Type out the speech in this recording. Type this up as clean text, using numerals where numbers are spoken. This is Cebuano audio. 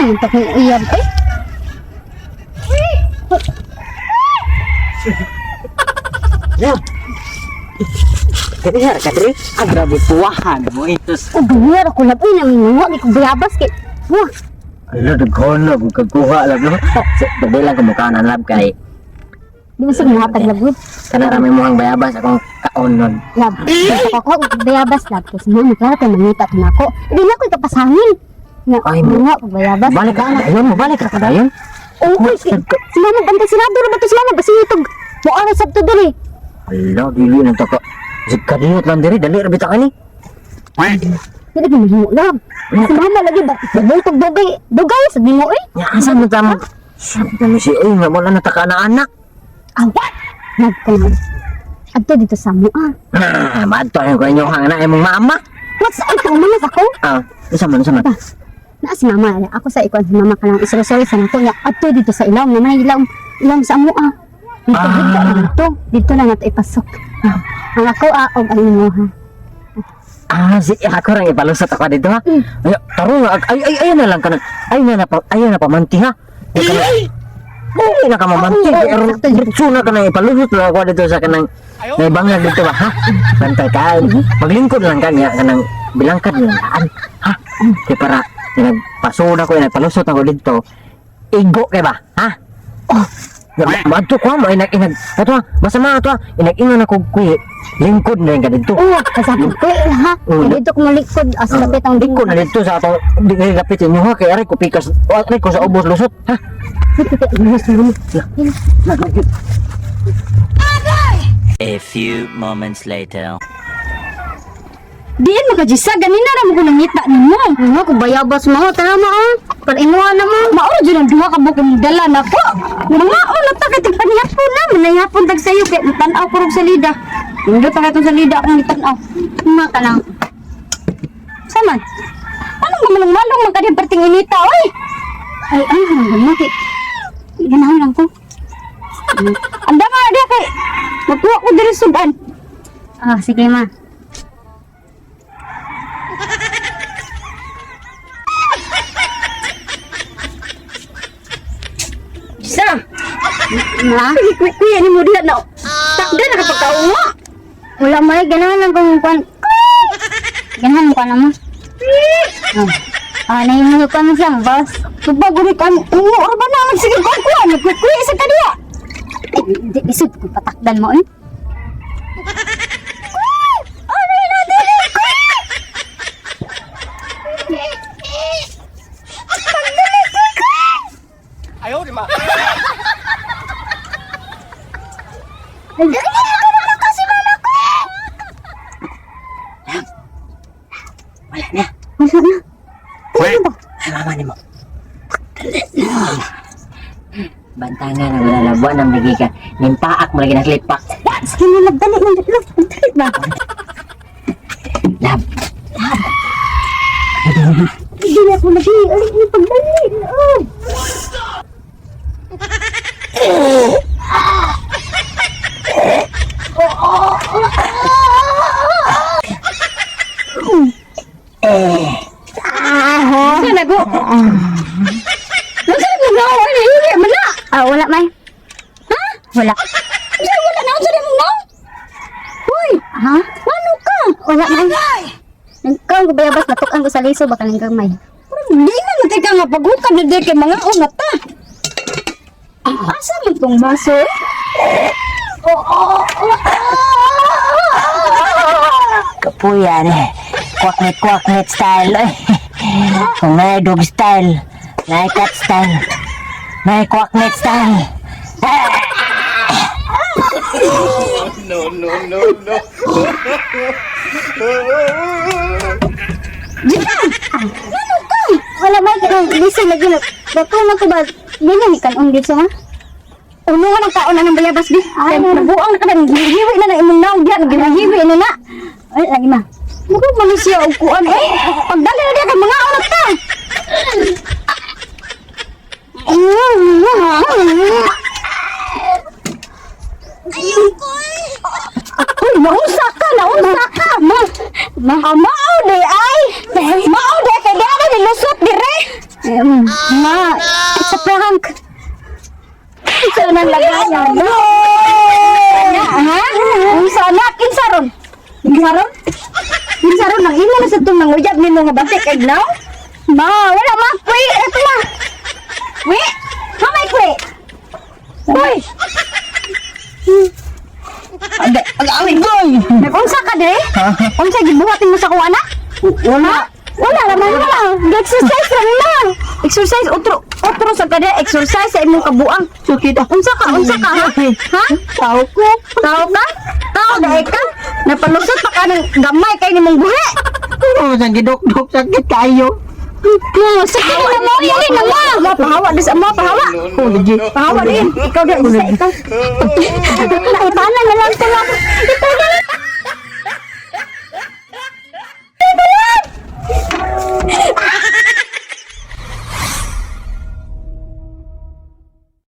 naman to kung uyab eh. Lab. Kadihar ka diri. Ah, grabe puwahan mo itos. O ganyan ako lab. Uy, namin mo. Di ko bayabas kay. Wah, Ala, daghan na kung kagkuha lab no. Dali lang kumukha na lab kay di mo sige hatag lab. Uy. kana rami mo ang bayabas akong kaon nun. Lab, basta ko ako bayabas lab. Kasi mama, klaro kay mangita ko na ako. Di na ko ikapasangin. Nga, Ay, mga ko bayabas. Balik ka kadayon mo, balik ka kadayon. Oo, si mama, bantay sirado ra ba to si mama? Basta itog. Mo ara sab to diri. Ala, dili nang taka. Si kadiyot lang diri, dali ra bita kani. Dili ko mahimo lab. Si mama lagi ba? Bubultog dugay, dugay sa nimo eh. Nya asa mo tamo? Sabi na si oy, nga wala na taka na anak. Ah, what? Nagkalang. Adto dito sa mo ah. Ah, maadto ayo ko inyo hang na imong mama. What's ay kaumanas ako? Ah, isa man, isa man. Ba, naa si mama. Ako sa ikuan si mama ka lang. Isuro-suri sa nako. Nga, adto dito sa ilawom. Naman ilawom. Ilawom sa amo ah. Dito, dito, dito. Dito lang nato ipasok. Ah, ang ako ah, og ang imo ha. Ah, si ako rang ipalusot ako dito ha. Ay, taro nga ay ay ay na lang kanang ay na na pa ay na pamanti ha. Ay, ay na ka mamanti. Oo, oo, sakto yun. Diretso na ka na ipalusot lang ako dito sa kanang may bangag dito ba ha? Bantay ka. Maglingkod lang kanya kanang bilangkad lang daan. Ha? Kay para nagpaso na ko nagpalusot ako dito. Igo kay ba? Ha? Oh, Maadto ko mo inag inag ato basta mga ato inag ingon ako kuy lingkod na yung dito. Oo, kasabi ko eh, ha. Oo. Dito ko malikod. As lapit ang Lingkod na dito sa ato di kay lapit inyo ha kay aray ko pikas aray ko sa ubos lusot ha. Dito, dito, dito. A few moments later. Diin makajisa, ganina ra mo ko nangita nimo. Ano ko bayabas mo, tara mo ah. Para imuha na mo. Mao jud ang duha ka buok imong dala nako. Mao na ta kay tigpanihapon na, manayapon tag sayo kay tan-aw ko rog salida. Indot pa katong salida akong gitan-aw. Ma ka lang. Saman? Anong mamalong-malong man ka din perting inita oy? Ay, ay, ano mo kay ganahan lang ko. Anda nga dia kay magkuha ko diri sudan. Ah, sige ma. Sa, Ma? kuya ni mo diha na. Takda na kapag kaungo. Wala may ganahan lang kung kwan. Ganahan ko na mo. Oh. Ah, na yung kwan mo siya, boss. Tubag guri kan ungo ra ba na magsige ko kuya nagkukuya sa kaniya. Ay, di, isod ko patakdan mo eh. Ay, dali kasi mama ko. Wala na. Wala na. Ay, mama nimo. Bantangan ang wala labuan ang bigi ka. Nimpaak mo lagi na slipak. Sige na, nagdali na, nagdali ba? Lab. Hindi na ako lagi. Ay, yung pagdali. Oh. Sa nago. Unsa mo naw ay nahiya man na. Ah, wala, may. Ha? Wala. Unsa wala na unsa mo naw? Hoy, Ha? ano ka? Wala, may. Nagkaon ko bayabas, natukan ko sa liso, baka nang gamay. Di man na ka nga pagukad na di kay mga unga ta. Asa man tong baso? Kapuyan eh. Kwaknit kwaknit style eh. Kung naay dog style, naay cat style, naay kwaknit style. Wala, may. Kanang liso lagi na. Bato na ko ba? Ganyan ni kanong liso, ha? Uno nga ng kaon na ng bayabas di. Ay, Ay, nabuang na ka na. Ginahiwi na na imong naong diyan. Ginahiwi na na. Ay, lagi ma. Mukhang man siya og kuan eh. Pagdali na diya kay mga unat ta. Uy, naunsa ka, naunsa ka. Ma, ma, ah, mao di ay. Mao di kay di ana nilusot dire. Ma, it's a prank. Ikaw nang lagayan. Na, ha? Unsa na kinsa ron? Kinsa ron? Kinsa ron nang imo na sa tong nanguyab nimo nga batik adlaw? Ma, wala ma. Kuy, ito ma. Wi, hamay kuy. Uy. Ag-away goy. Nag-unsa ka dire? Unsa gibuhat nimo sa kuha na? Wala. Wala naman wala. Exercise ra mo. Exercise otro otro sa kada exercise sa imong kabuang. Sakit ah. Unsa ka? Unsa ka ha? Ha? Tao ko. Tao ka? Tao dai ka? Napalusot pa ka ng gamay kay nimong buhi. Oh, sa gidok-dok sakit kayo. No, sakit na mo, yali na mo. Ma, pahawa dis mo, pahawa. Oh, legit. Pahawa din. Ikaw din, isa ikaw. Itanan na lang to. Itanan.